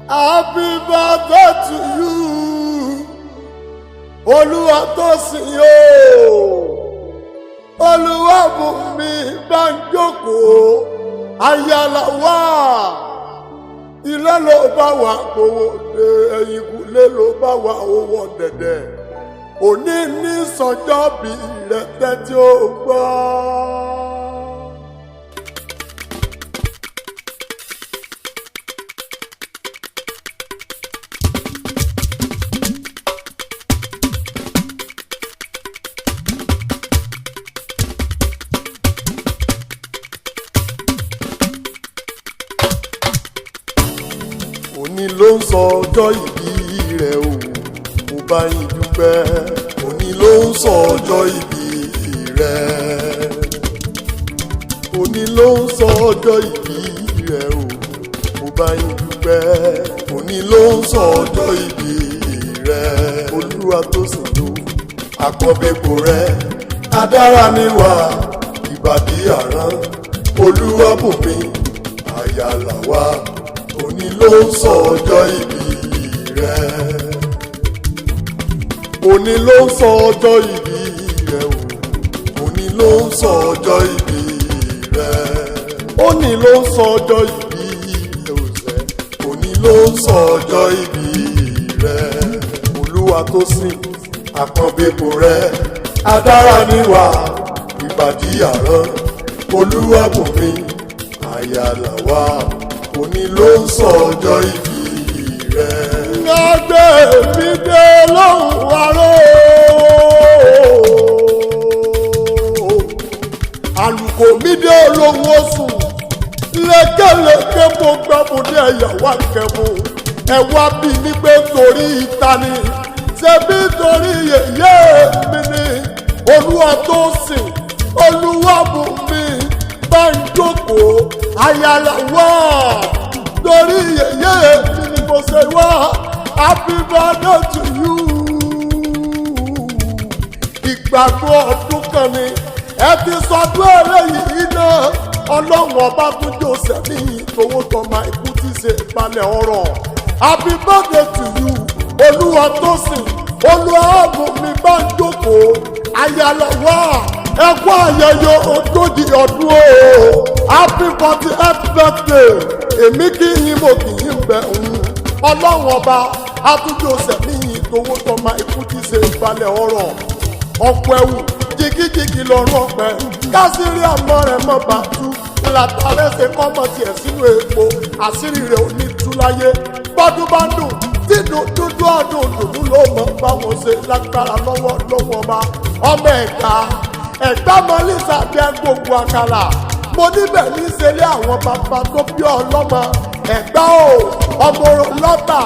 Happy birthday to you. Olúwa tó sìn yóò. Olúwàbùnmi bá ń jókòó. Ayálà wá. Ilé ló bá wà kówó dé, ẹ̀yìnkùlé ló bá wà owó dẹ̀dẹ̀. Òní ní sọjọ́ bí rẹ̀ tẹ́tí ó gbọ́. Òní ló ń sọ ọjọ́ ìbí rẹ̀ o, mo bá yín dúpẹ́. Òní ló ń sọ ọjọ́ ìbí rẹ̀. Òní ló ń sọ ọjọ́ ìbí rẹ̀ o, mo bá yín dúpẹ́. Òní ló ń sọ ọjọ́ ìbí rẹ̀. Olúwa tó sì lò àkọ́bẹ̀kọ rẹ̀, adára mi wà ìbàdí àrán. Olúwa bùnmi àyàlà wa, òní ló ń sọ ọjọ́ ìbí rẹ̀. Òní ló ń sọ ọjọ́ ìbí rẹ̀ o. Òní ló ń sọ ọjọ́ ìbí rẹ̀. Òní ló ń sọ ọjọ́ ìbí rẹ̀ òsè. Òní ló ń sọ ọjọ́ ìbí rẹ̀. Olúwa tó sìn àpọ̀nbẹ́pọ rẹ̀. Adára níwà ìbàdí àrán. Olúwa bùnmi àyàlà wa. Òní ló ń sọ ọjọ́ ìbí rẹ̀. Gbàgbé mi dé lóhùn aró. Àlùkò mi dé olóhùn oṣù. Lékeleke mo gbàbọdé ẹ̀yàwó akẹ́mu. Ẹ̀wá bí mi gbé torí ìta ni. Ṣebí torí yèyé mi ni. Olúwa tó sìn, Olúwa bù mí, bá ń jókòó, àyàlà wá. Torí yèyé mi ni mo ṣe wá. Happy birthday to you. Ìgbàgbọ́ ọdún kan ni ẹ ti sọdún eléyìí náà. Ọlọ́run ọba tún jò sẹ́mi tówó tọmọ ikú ti ṣe balẹ̀ ọ̀rọ̀. Happy birthday to you. Olúwa tó sìn, Olúwa bùn mi bá ń jókòó, àyàlà wá. Ẹ kú ayẹyẹ 40 ọdún o. Happy 48th birthday. Èmi kì í mo kì í bẹ̀ ń. Ọlọ́run ọba atúnjò sẹ̀mí tówó tọmọ ikú ti ṣe balẹ̀ ọ̀rọ̀. Ọ̀pọ̀ ẹ̀wù jìgìjìgì lọ́rùn ọ̀pẹ. Kásìrì àmọ́ rẹ̀ mọ́ bá tú. Látàrẹ́ ṣe kọ́mọ tiẹ̀ sínú epo. Àṣírí rẹ̀ ò ní tú láyé. Bọ́dún bá dùn, dídùn dúdú ọdún dùnú ló mọ̀ báwọn ṣe lágbára lọ́wọ́ lọ́wọ́ ọba. Ọmọ ẹ̀ka ẹ̀gbá mọ́lísà bí gbogbo àkàlà. Mo níbẹ̀ ní ṣẹlẹ̀ àwọn bàbá tó bí ọlọ́mọ. Ẹ̀gbá o, ọmọ orò lọ́tà,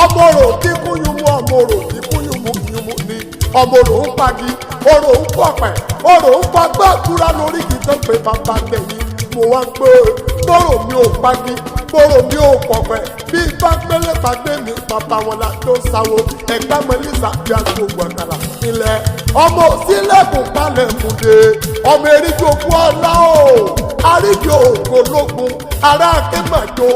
ọmọ orò tí kún yunmu, ọmọ orò tí kún yunmu yunmu ni. Ọmọ orò ń pagi, orò ń pọ̀pẹ̀, orò ń fagbá àdúrà lórí kì í tó pé bàbá tẹ̀yìn. Mo wá pé bóró mi ò pagi, bóró mi ò pọ̀pẹ̀, bí bá gbélé pàgbé mi, bàbá wọn la tó sáwó. Ẹ̀gbá mọ́lísà bí agbègbè àkàlà ilẹ̀. Ọmọ òsínlẹ̀kùn palẹ̀ múde, ọmọ eríjì òkú ọlá o, àríjì ògo lógun, ará ké màjò,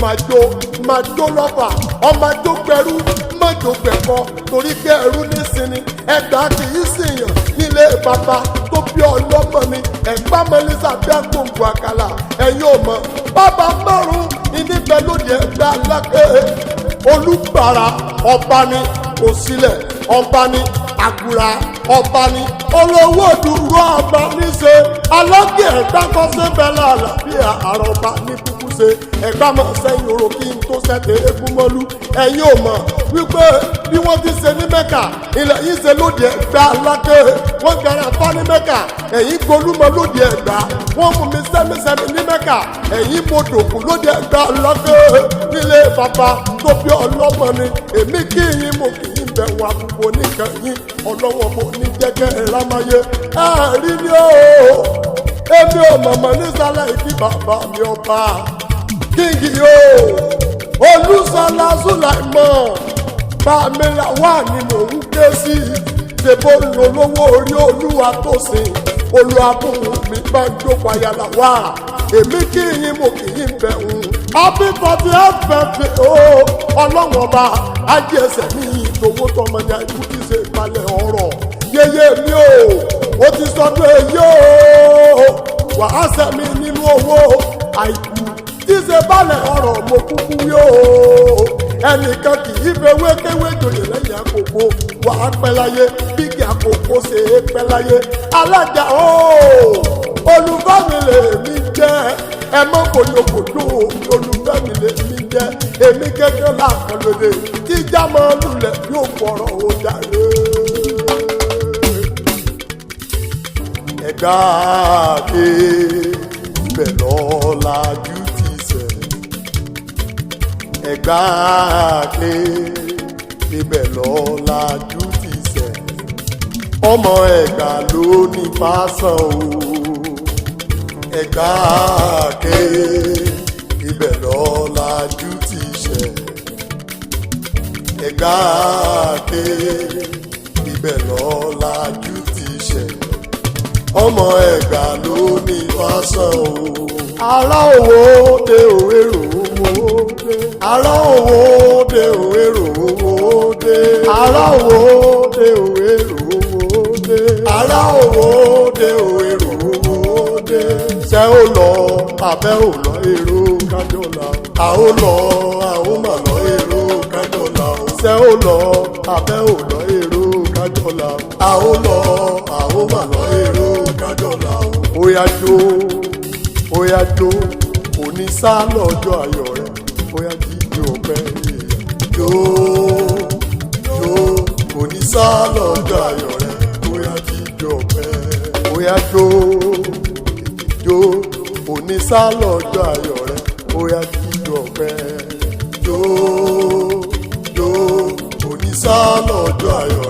màjò, màjò lọ́fà, ọmọ àjò gbẹrú, màjò gbẹ̀kọ, torí pé ẹrú nísìnyí, ẹgbàá kì í sìyàn nílé bàbá tó bí ọlọ́mọ ni. Ẹ̀gbá mọ́lísà bí agbóngbò àkàlà, ẹ̀yin ò mọ̀, bàbá márùn-ún ìníbẹ̀ lóde ẹgbẹ́ alákẹ́. Olùgbàrà ọba ni òsílẹ̀, ọba ni àgùrà, ọba ni olówó dúró ọba níṣe alágẹ̀ ẹ̀gbá kọ́sẹ́ bẹ́lá àlàáfíà àrọ̀bá ní kúkú ṣe. Ẹ̀gbá mọ̀ sẹ́yìn orò kí n tó sẹ́tẹ̀ eégún mọ́lú. Ẹ̀yin ò mọ̀ wípé bí wọ́n ti ṣe ní Mẹ́kà ilẹ̀ yìí ṣe lóde ẹ̀gbá alákẹ́. Wọ́n gara fá ní Mẹ́kà, ẹ̀yin gbolúmọ lóde ẹ̀gbá. Wọ́n mú mi sẹ́misẹ́mi ní Mẹ́kà, ẹ̀yin mo dòkú lóde ẹ̀gbá alákẹ́. Nílé bàbá tó bí ọlọ́mọ ni. Èmi kí yín mo kì í bẹ̀ wọ́n àbúkù oníkan yín. Ọlọ́wọ́ mo ní jẹ́kẹ́ ìrámáyé ẹ̀ rí ni o. Èmi ò mọ̀mọ́ nísàlẹ̀ ìkí bàbá mi ọba kíngì o. Olúṣọlá Sùláìmọ̀ bàmílà wà ní mò ń ké sí. Ṣèbó lò lówó orí Olúwa tó sìn, Olúwa bùn mi bá ń jókòó ayálà wá. Èmi kí yín mo kì í bẹ̀ ń. Happy 40th birthday o. Ọlọ́wọ́n ọba ajé ẹsẹ̀ ní ìdòwò tọmọ ní àìkú tí ṣe ìpalẹ̀ ọ̀rọ̀. Yeye mi o, ó ti sọdún èyí o, wàá sẹ́mi nínú owó, àìkú tí ṣe balẹ̀ ọ̀rọ̀ mo kúkú wí o. Ẹnìkan kì í fẹ́ wékéwé joyè lẹ́yìn àkókò. Wàá pẹ́ láyé bí kí àkókò ṣe é pẹ́ láyé. Alájà o, olùfẹ́ mi lè mi jẹ́, ẹ mọ́ kòjòkòjò. Olùfẹ́ mi lè mi jẹ́, èmi gẹ́gẹ́ làkànlóde tíjà máa lulẹ̀ yóò fọ̀rọ̀ ó jàre. Ẹ̀gbá ké ibẹ̀ lọ́lajú ti sẹ̀. Ẹ̀gbá ké ibẹ̀ lọ́lajú ti sẹ̀. Ọmọ Ẹ̀gbá ló ní fásán o. Ẹ̀gbá ké ibẹ̀ lọ́lajú ti sẹ̀. Ẹ̀gbá ké ibẹ̀ lọ́lajú ti sẹ̀. Ọmọ Ẹ̀gbá ló ní fásán o. Ará òwò dé òwérò owó dé. Ará òwò dé òwérò owó dé. Ará òwò dé òwérò owó dé. Ará òwò dé òwérò owó dé. Ṣé ó lọ abẹ́ ò lọ èrò kájọ́lá? A ó lọ, a ó mà lọ èrò kájọ́lá. Ṣé ó lọ abẹ́ ò lọ èrò kájọ́lá? A ó lọ, a ó mà lọ èrò kájọ́lá. Ó yá jó, ó yá jó, òní sá lọ́jọ́ ayọ̀ rẹ̀, ó yá jíjó ọpẹ́ èèyàn. Jó jó, òní sá lọ́jọ́ ayọ̀ rẹ̀, ó yá jíjó ọpẹ́. Ó yá jó jó, òní sá lọ́jọ́ ayọ̀ rẹ̀, ó yá jíjó ọpẹ́. Jó jó, òní sá lọ́jọ́ ayọ̀.